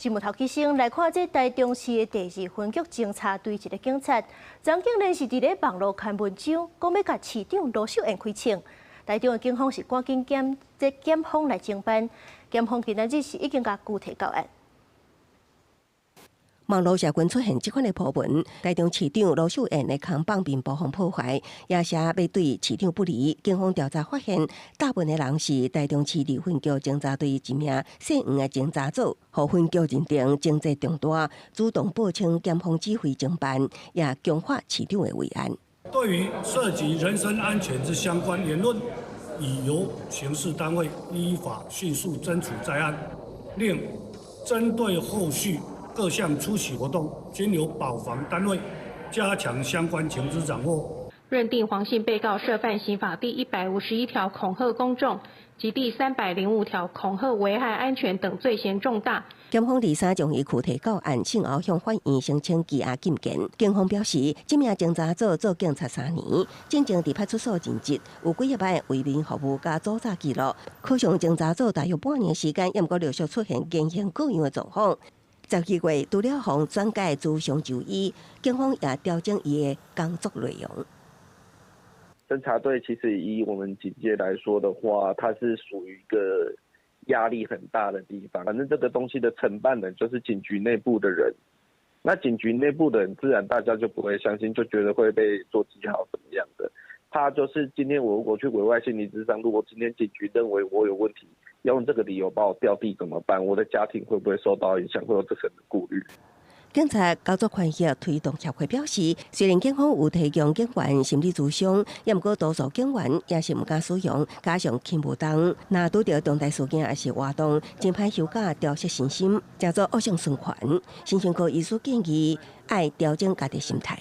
新聞頭起先來看，這台中市的第二分局偵查隊一个警察，昨竟然是佇咧網路刊文章，講欲共市長盧秀燕開槍。台中的警方是趕緊檢這檢方來偵辦，檢方今仔日是已經共拘提到案。網路社群出現這款的鋪文，台中市長盧秀燕的扛棒面部予破壞，也寫欲對市長不利。警方調查發現，貼文的人是台中市二分局偵查隊一名姓黃的偵查組，予分局認定情節重大，主動報請檢方指揮偵辦，也強化市長的維安。對於涉及人身安全之相關言論，已由刑事單位依法迅速偵處在案，另針對後續各項出席活動，均由保防單位加強相關情資掌握。認定黃姓被告涉犯刑法第151條恐嚇公眾及第305條恐嚇危害安全等罪嫌重大。檢方二三將伊拘提到案，訊後向法院申請羈押禁見。警方表示，這名偵查組做警察3年，進前佇派出所任職，有幾仔擺為民服務佮阻詐記錄。可上偵查組大約半年時間，猶毋過陸續出現言行過樣的狀況。12月，除了予轉介諮商就醫，警方也調整伊的工作內容。偵查隊其實以我們警界來說的話，它是屬於一個壓力很大的地方。反正這個東西的承辦人就是警局內部的人，那警局內部的人自然大家就不會相信，就覺得會被做記號怎麼樣的。他就是今天我如果去委外心理諮商，如果今天警局認為我有問題，要用這個理由把我調離怎麼辦？我的家庭會不會受到影響？會有這層的顧慮。警察工作權益推動協會表示，雖然警方有提供警員心理諮商，也毋過多數警員也是毋敢使用，加上輕負擔，若拄著重大事件抑是活動，真歹休假調適身心，成做惡性循環。精神科醫師建議，愛調整家己心態。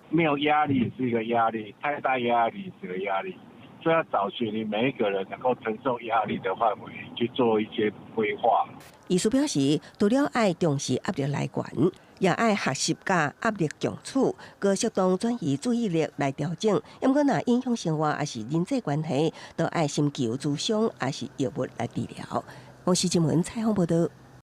沒有壓力也是一個壓力，太大壓力是個壓力，所以要找尋你每一個人能夠承受壓力的範圍去做一些規劃。醫師表示，除了愛重視壓力來源，也愛學習佮壓力共處，閣適當轉移注意力來調整。毋過若影響生活抑是人際關係，都愛尋求諮商抑是藥物來治療。公視新聞採訪報導。